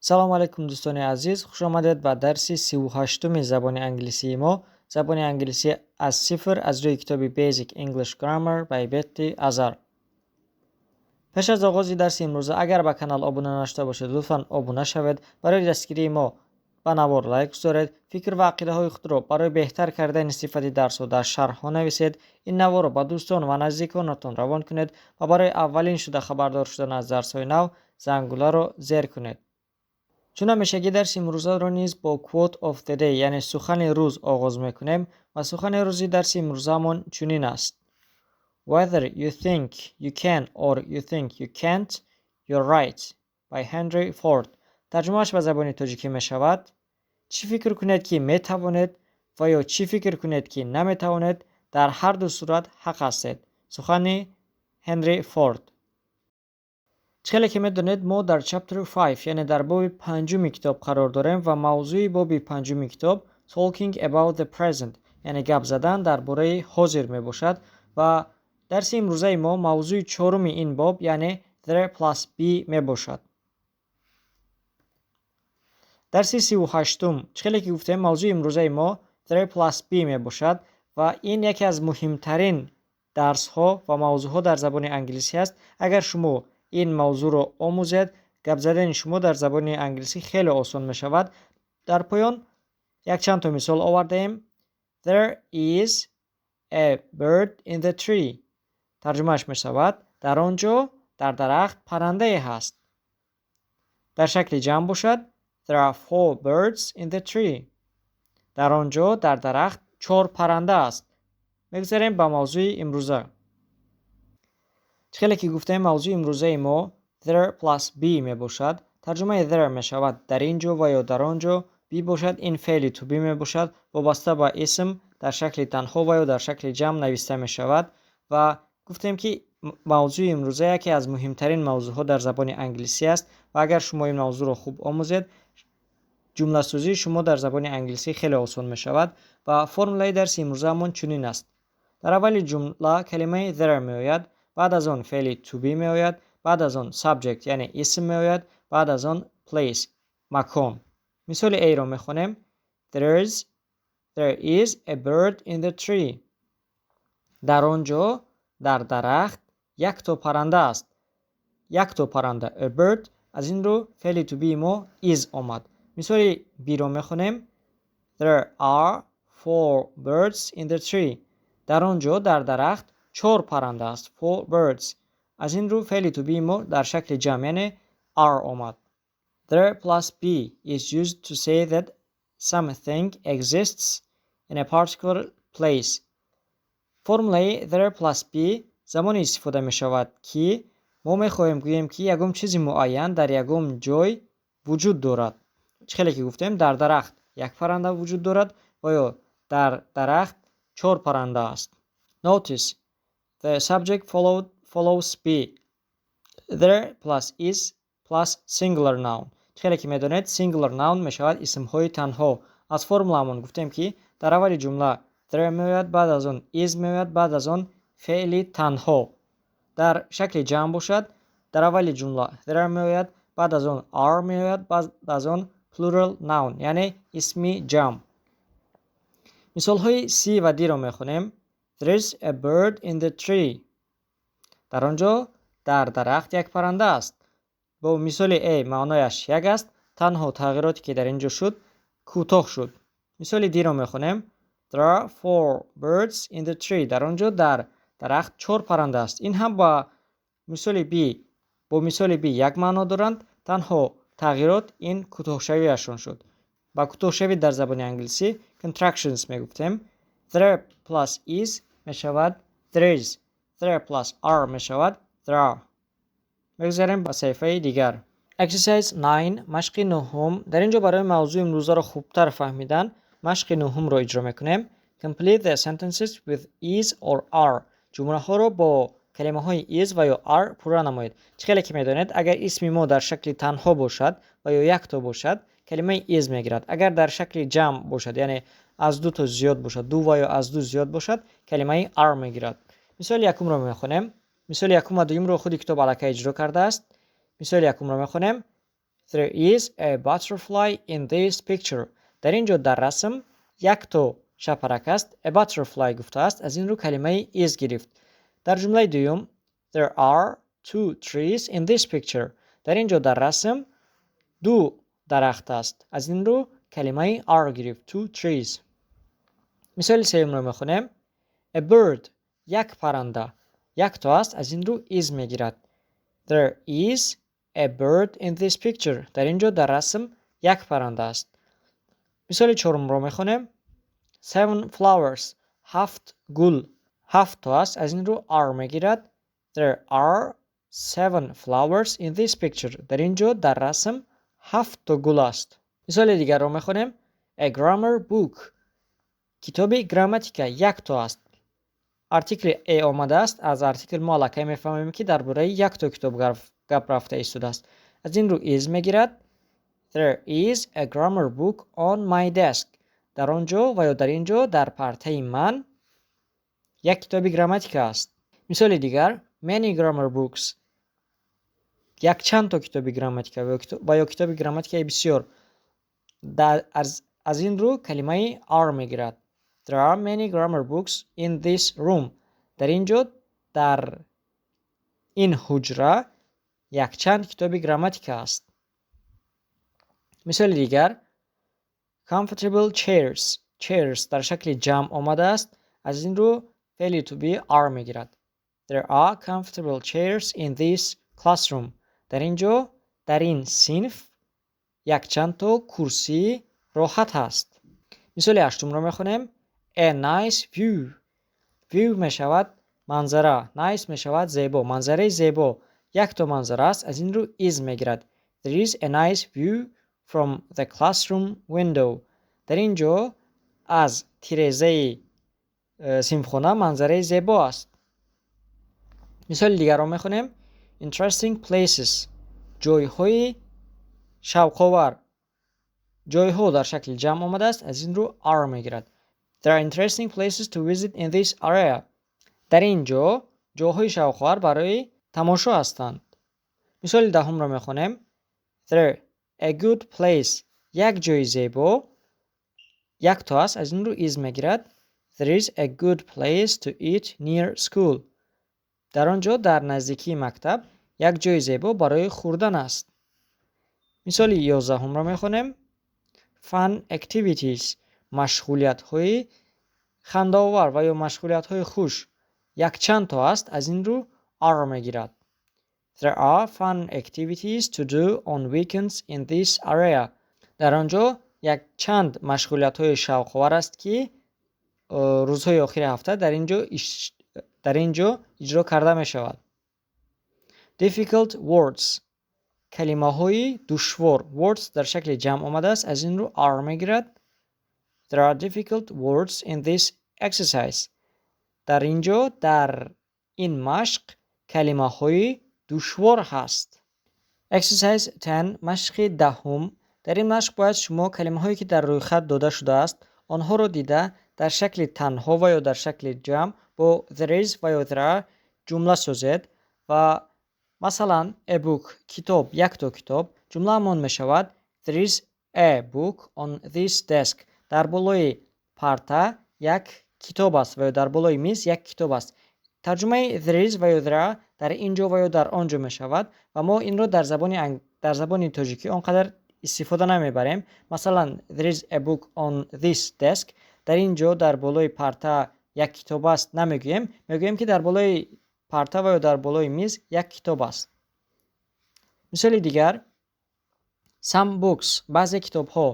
Салом алейкум, дӯстони азиз, хушомадед ба дарси 38-уми забони англисии мо, забони англисӣ аз сифр аз рӯи китоби Basic English Grammar by Betty Azar. Пеш аз оғози дарси имрӯза, агар ба канал обуна нашуда бошед, лутфан обуна шавед. Барои дастгирии мо ба навор лайк гузоред, фикр ва ақидаҳои худро барои беҳтар кардани сифати дарсҳо дар шарҳҳо нависед, ин наворро ба дӯстон ва наздиконатон равон кунед ва барои аввалин шуда хабардор шудан аз дарсҳои нав зангуларо зер кунед. Чун ҳамешагӣ, дарси имрӯзаро низ бо Quote of the Day, яъне сухани рӯз, оғоз мекунем ва сухани рӯзи дарси имрӯзаамон чунин аст: "Whether you think you can or you think you can't, you're right" by Henry Ford. Тарҷумааш ба забони тоҷикӣ мешавад: чӣ фикр кунед, ки метавонед, ва ё чӣ фикр кунед, ки наметавонед, дар ҳар ду сурат ҳақ ҳастед. Сухани Ҳенри Форд. Чӣ хеле ки медонед, мо дар Chapter 5, яъне дар боби панҷуми китоб қарор дорем ва мавзӯи боби панҷуми китоб Talking about the present, яъне гап задан дар бораи ҳозир мебошад ва дарси имрӯзаи мо мавзӯи чоруми ин боб, яъне there plus be мебошад. Дарси 38-ум, чӣ хеле ки гуфтем, мавзӯи имрӯзаи мо there plus be мебошад ва ин яке аз муҳимтарин дарсҳо ва мавзӯъҳо дар забони англисӣ аст. Агар шумо ин мавзӯъро омӯзед, гап задани шумо дар забони англисӣ хеле осон мешавад. Дар поён якчанд то мисол овардаем. There is a bird in the tree. Тарҷумааш мешавад: дар он ҷо дар дарахт паррандае ҳаст. Дар шакли ҷамъ бошад: There are four birds in the tree. Дар он ҷо дар дарахт чор парранда аст. Мегузарем ба мавзӯи имрӯза. Чӣ хеле ки гуфтаем, мавзӯи имрӯзаи мо there plus be мебошад. Тарҷумаи there мешавад дар ин ҷо ва ё дар он ҷо, be бошад, ин феъли to be мебошад, вобаста ба исм дар шакли танҳо ва ё дар шакли ҷамъ нависта мешавад. Ва гуфтем, ки мавзӯи имрӯза яке аз муҳимтарин мавзӯъҳо дар забони англисӣ аст ва агар шумо ин мавзӯъро хуб омӯзед, ҷумласозии шумо дар забони англисӣ хеле осон мешавад. Ва формулаи дарси имрӯзаамон чунин аст: дар аввали ҷумла калимаи there меояд, баъд аз он феъли to be меояд, баъд аз он subject, яъне исм меояд, баъд аз он place, макон. Мисоли A-ро мехонем: There is a bird in the tree. Дар он ҷо дар дарахт якто парранда аст. Якто парранда, a bird, аз ин рӯ феъли to be мо is омад. Мисоли B-ро мехонем: There are four birds in the tree. Дар он ҷо дар дарахт чор парранда аст, four birds, аз ин рӯ феъли to be мо дар шакли ҷамъ, яъне are омад. There plus be is used to say that something exists in a particular place. Формулаи there plus be замоне истифода мешавад, ки мо мехоҳем гӯем, ки ягон чизи муайян дар ягон ҷой вуҷуд дорад. Чӣ хеле ки гуфтем, дар дарахт як парранда вуҷуд дорад ва ё дар дарахт чор парранда аст. Notice the subject follows be. There plus is plus singular noun. Чӣ хеле ки медонед, singular noun мешавад исмҳои танҳо. Аз формулаамон гуфтем, ки дар аввали ҷумла there меояд, баъд аз он is меояд, баъд аз он феъли танҳо. Дар шакли ҷамъ бошад, дар аввали ҷумла there меояд, баъд аз он are меояд, баъд аз он plural noun, яъне исми ҷамъ. Мисолҳои C ва D-ро мехонем. There is a bird in the tree. Дар он ҷо дар дарахт як парранда аст. Бо мисоли A маънояш як аст, танҳо тағйироте, ки дар ин ҷо шуд, кӯтоҳ шуд. Мисоли D-ро мехонем: There are four birds in the tree. Дар он ҷо дар дарахт чор парранда аст. Ин ҳам бо мисоли B як маъно доранд, танҳо тағйирот ин кӯтоҳшавиашон шуд. Ба кӯтоҳшавӣ дар забони англисӣ contractions мегуфтем. There plus is мешавад there's, there plus are мешавад there are. Мегузарем ба саҳифаи дигар. Exercise 9, машқи нуҳум. Дар ин ҷо барои мавзӯи имрӯзаро хубтар фаҳмидан машқи нуҳумро иҷро мекунем. Complete the sentences with is or are. Ҷумлаҳоро бо калимаҳои is ва ё are пурра намоед. Чӣ хеле ки медонед, агар исми мо дар шакли танҳо бошад ва ё якто бошад, калимаи is мегирад. Агар дар шакли ҷамъ бошад, яъне аз ду то зиёд бошад, ду ва ё аз ду зиёд бошад, калимаи are мегирад. Мисоли якумро мехонем. Мисоли якум ва дуюмро худи китоб аллакай иҷро кардааст. Мисоли якумро мехонем: There is a butterfly in this picture. Дар ин ҷо дар расм якто шапарак аст. A butterfly гуфтааст, аз ин рӯ калимаи is гирифт. Дар ҷумлаи дуюм, there are two trees in this picture. Дар ин ҷо дар расм ду дарахт аст, аз ин рӯ калимаи are гирифт, two trees. Мисоли сеюмро мехонем. A bird, як парранда, якто аст, аз ин рӯ is мегирад. There is a bird in this picture. Дар ин ҷо дар расм як парранда аст. Мисоли чорумро мехонем. Seven flowers, ҳафт гул, ҳафтто аст, аз ин рӯ are мегирад. There are seven flowers in this picture. Дар ин ҷо дар расм ҳафтто гул аст. Мисоли дигарро мехонем. A grammar book, китоби грамматика, якто аст. Артикли a омадааст. Аз артикл мо аллакай мефаҳмем, ки дар бораи якто китоб гап рафта истодааст, аз ин рӯ is мегирад. There is a grammar book on my desk. Дар он ҷо ва ё дар ин ҷо дар партаи ман як китоби грамматика аст. Мисоли дигар, many grammar books, якчанд то китоби грамматика ва ё китоби грамматикаи бисёр, аз ин рӯ калимаи are мегирад. There are many grammar books in this room. Дар ин ҷо дар ин ҳуҷра якчанд китоби грамматика аст. Мисоли дигар, comfortable chairs. Chairs дар шакли ҷамъ омадааст, аз ин рӯ феъли to be are мегирад. There are comfortable chairs in this classroom. Дар ин ҷо дар ин синф якчанд то курсии роҳат ҳаст. Мисоли ҳаштумро мехонем. A nice view. View мешавад манзара, nice мешавад зебо, манзараи зебо. Якто манзара аст, аз ин рӯ is мегирад. There is a nice view from the classroom window. Дар ин ҷо аз тирезаи синфхона манзараи зебо аст. Мисоли дигарро мехонем. Interesting places, ҷойҳои шавқовар. Ҷойҳо дар шакли ҷамъ омадааст, аз ин рӯ are мегирад. There are interesting places to visit in this area. Дар ин ҷо ҷойҳои шавқовар барои тамошо ҳастанд. Мисоли даҳумро мехонем. There a good place, як ҷои зебо, якто аст, аз ин рӯ is мегирад. There is a good place to eat near school. Дар он ҷо дар наздикии мактаб як ҷои зебо барои хӯрдан аст. Мисоли 11-умро мехонем. Fun activities, машғулиятҳои хандаовар ва ё машғулиятҳои хуш, якчанд то аст, аз ин рӯ are мегирад. There are fun activities to do on weekends in this area. Дар он ҷо якчанд машғулиятҳои шавқовар аст, ки рӯзҳои охири ҳафта дар ин ҷо иҷро карда мешавад. Difficult words, калимаҳои душвор. Words дар шакли ҷамъ омадааст, аз ин рӯ are мегирад. There are difficult words in this exercise. Дар ин ҷо дар ин машқ калимаҳои душвор ҳаст. Exercise 10, машқи 10-ум. Дар ин машқ бояд шумо калимаҳое, ки дар рӯйхат дода шудааст, онҳоро дида, дар шакли танҳо ва ё дар шакли ҷамъ бо there is ва ё there are ҷумла созед. Ва масалан, a book, китоб, якто китоб, ҷумлаамон мешавад: There is a book on this desk. Дар болои парта як китоб аст ва ё дар болои миз як китоб аст. Тарҷумаи there is ва ё there are дар ин ҷо ва ё дар он ҷо мешавад ва мо инро дар забони тоҷикӣ он қадар истифода намебарем. Масалан, there is a book on this desk, дар ин ҷо дар болои парта як китоб аст намегӯем, мегӯем, ки дар болои парта ва ё дар болои миз як китоб аст. Мисоли дигар, some books, баъзе китобҳо.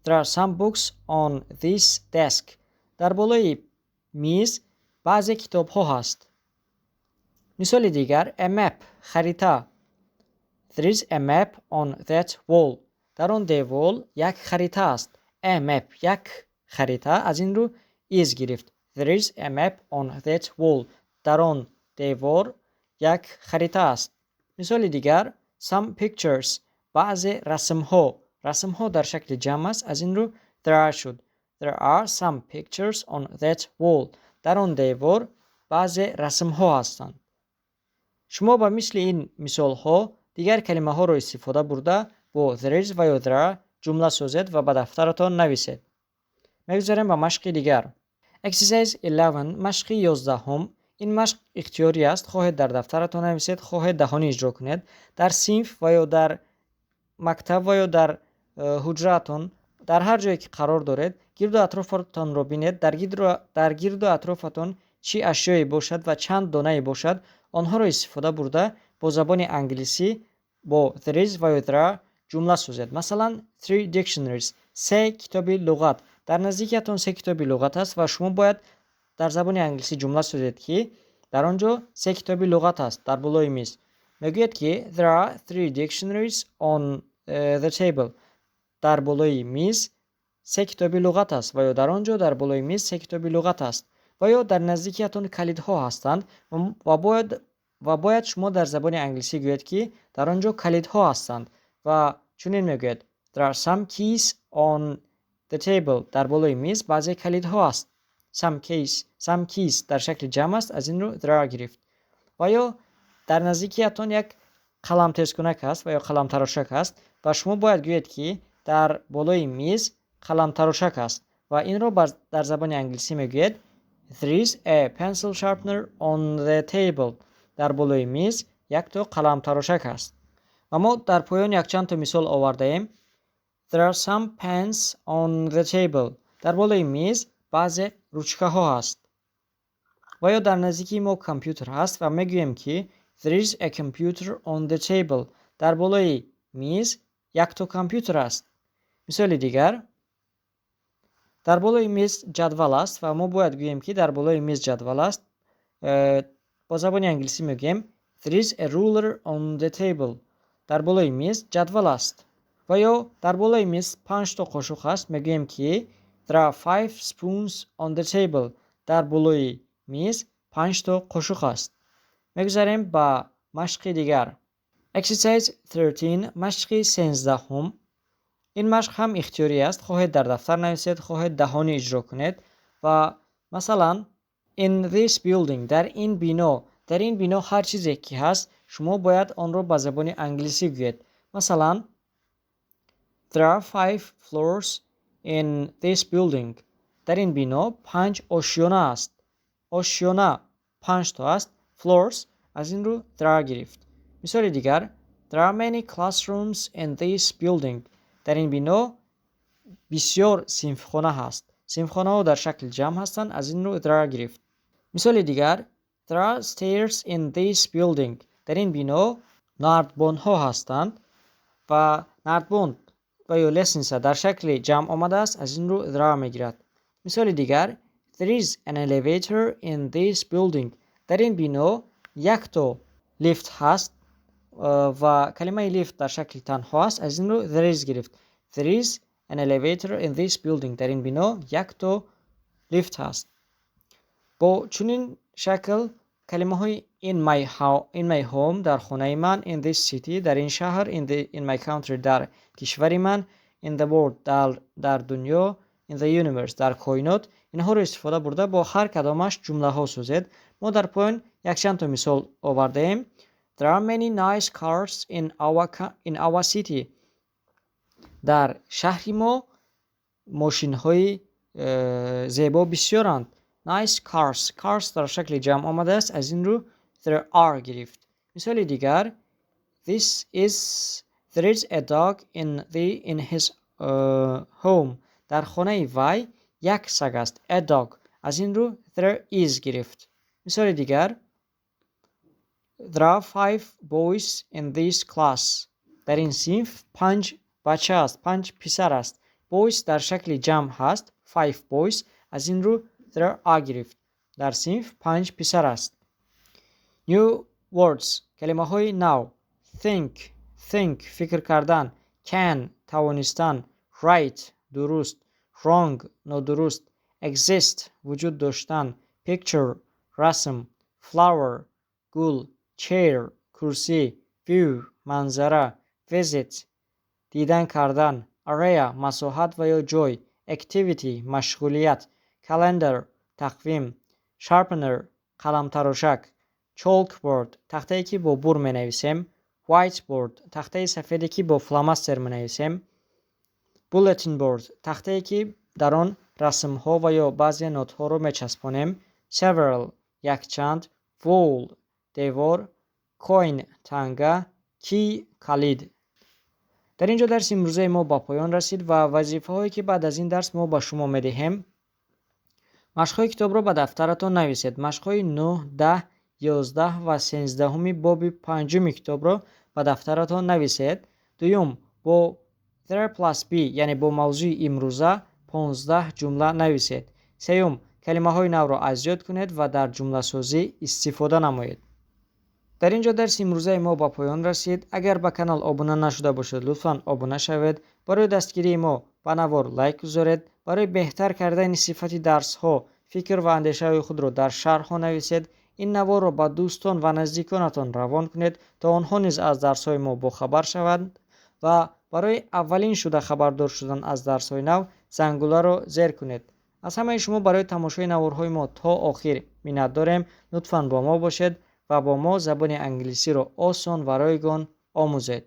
There are some books on this desk. Дар болои миз баъзе китобҳо ҳаст. Мисоли дигар, a map, харита. There is a map on that wall. Дар он девол як харита аст. A map, як харита, аз ин рӯ is гирифт. There is a map on that wall. Дар он девор як харита аст. Мисоли дигар, some pictures, баъзе расмҳо. Расмҳо дар шакли ҷамъ аст, аз ин рӯ there are шуд. There are some pictures on that wall. Дар он девор баъзе расмҳо ҳастанд. Шумо ба мисли ин мисолҳо дигар калимаҳоро истифода бурда, Бо there is ва ё there are ҷумла созед ва ба дафтаратон нависед. Мегузарем ба машқи дигар. Exercise 11, машқи 11-ум. Ин машқ ихтиёрӣ аст. Хоҳед, дар дафтаратон нависед, хоҳед, даҳонӣ иҷро кунед. Дар синф ва ё дар мактаб ва ё дар ҳуҷраатон, дар ҳар ҷое ки қарор доред, гирду атрофатонро бинед. Дар гирду атрофатон чӣ ашёе бошад ва чанд донае бошад, онҳоро истифода бурда, бо забони англисӣ бо there is ва ё there are ҷумла созед. Масалан, three dictionaries, се китоби луғат. Дар наздикиятон се китоби луғат аст ва шумо бояд дар забони англисӣ ҷумла созед, ки дар он ҷо се китоби луғат аст дар болои миз. Мегӯяд, ки there are three dictionaries on the table. Дар болои миз се китоби луғат аст ва ё дар он ҷо дар болои миз се китоби луғат аст. Ва ё дар наздикиятон калидҳо ҳастанд ва бояд шумо дар забони англисӣ гӯед, ки дар он ҷо калидҳо ҳастанд, ва чунин мегӯяд: there are some keys on the table. Дар болои миз баъзе калидҳо аст. Some keys, some keys дар шакли ҷамъ аст, аз ин рӯ there are гирифт. Ва ё дар наздикиятон як қаламтезкунак аст ва ё қаламтарошак аст ва шумо бояд гӯед, ки дар болои миз қаламтарошак аст, ва инро дар забони англисӣ мегӯяд: there is a pencil sharpener on the table. Дар болои миз якто қаламтарошак аст. Ва мо дар поён якчанд то мисол овардаем. There are some pens on the table. Дар болои миз баъзе ручкаҳо ҳаст. Ва ё дар наздикии мо компютер ҳаст ва мегӯем, ки there is a computer on the table. Дар болои миз якто компютер аст. Мисоли дигар: дар болои миз ҷадвал аст ва мо бояд гӯем, ки дар болои миз ҷадвал аст. Бо забони англисӣ мегӯем: there is a ruler on the table. Дар болои миз ҷадвал аст. Ва ё дар болои миз панҷто қошуқ ҳаст. Мегӯем, ки there are five spoons on the table. Дар болои миз панҷто қошуқ аст. Мегузарем ба машқи дигар. Exercise 13, машқи 13-ум. Ин машқ ҳам ихтиёрӣ аст. Хоҳед, дар дафтар нависед, хоҳед, даҳонӣ иҷро кунед. Ва масалан, in this building, дар ин бино. Дар ин бино ҳар чизе ки ҳаст, шумо бояд онро ба забони англисӣ гӯед. Масалан, there are five floors in this building. Дар ин бино панҷ ошёна аст. Ошёна панҷто аст, floors, аз ин рӯ there are гирифт. Мисоли дигар: there are many classrooms in this building. Дар ин бино бисёр синфхона ҳаст. Синфхонаҳо дар шакли ҷамъ ҳастанд, аз ин рӯ there are гирифт. Мисоли дигар: there are stairs in this building. Дар ин бино нардбонҳо ҳастанд ва нардбон ва ё лестница дар шакли ҷамъ омадааст, аз ин рӯ there are мегирад. Мисоли дигар: there is an elevator in this building. Дар ин бино якто лифт ҳаст ва калимаи лифт дар шакли танҳо аст, аз ин рӯ there is гирифт. There is an elevator in this building. Дар ин бино якто лифт ҳаст. Бо чунин шакл калимаҳои in my home, дар хонаи ман, in this city, дар ин шаҳр, in my country, дар кишвари ман, in the world, дар дунё, in the universe, дар коинот, инҳоро истифода бурда, бо ҳар кадомаш ҷумлаҳо созед. Мо дар поён якчанд то мисол овардаем. There are many nice cars in our city. Дар шаҳри мо мошинҳои зебо бисёранд. Nice cars, cars дар шакли ҷамъ омадааст, аз ин рӯ there are гирифт. Мисоли дигар: this is there is a dog in his home. Дар хонаи вай як саг аст. A dog, аз ин рӯ there is гирифт. Мисоли дигар: there are five boys in this class. Дар ин синф панҷ бача аст, панҷ писар аст. Boys дар шакли ҷамъ ҳаст, five boys, аз ин рӯ there are гирифт. Дар синф панҷ писар аст. New words, калимаҳои нав. Think, think, фикр кардан, can, тавонистан, right, дуруст, wrong, нодуруст, exist, вуҷуд доштан, picture, расм, flower, гул, chair, курсӣ, view, манзара, visit, дидан кардан, area, масоҳат ва ё ҷой, activity, машғулият, calendar, тақвим, sharpener, қаламтарошак, chalkboard, тахтае, ки бо бур менависем. Whiteboard тахтаи сафеде, ки бо фломастер менависем. Bulletin board тахтае, ки дар он расмҳо ва ё баъзе нотҳоро мечаспонем. Several якчанд, wall девор, coin танга, key калид. Дар ин ҷо дарси имрӯзаи мо ба поён расид ва вазифаҳое, ки баъд аз ин дарс мо ба шумо медиҳем: машқҳои китобро ба дафтаратон нависед. Машқҳои 9, 10, 11 ва 13-уми боби панҷуми китобро ба дафтаратон нависед. Дуюм, бо there plus be, яъне бо мавзӯи имрӯза 15 ҷумла нависед. Сеюм, калимаҳои навро аз ёд кунед ва дар ҷумласозӣ истифода намоед. Дар ин ҷо дарси имрӯзаи мо ба поён расид. Агар ба канал обуна нашуда бошед, лутфан обуна шавед. Барои дастгирии мо ба навор лайк гузоред. Барои беҳтар кардани сифати дарсҳо фикр ва андешаҳои худро дар шарҳҳо нависед. Ин наворро ба дӯстон ва наздиконатон равон кунед, то онҳо низ аз дарсҳои мо бохабар шаванд, ва барои аввалин шуда хабардор шудан аз дарсҳои нав зангуларо зер кунед. Аз ҳамаи шумо барои тамошои наворҳои мо то охир миннат дорем. Лутфан бо мо бошед ва бо мо забони англисиро осон ва ройгон омӯзед.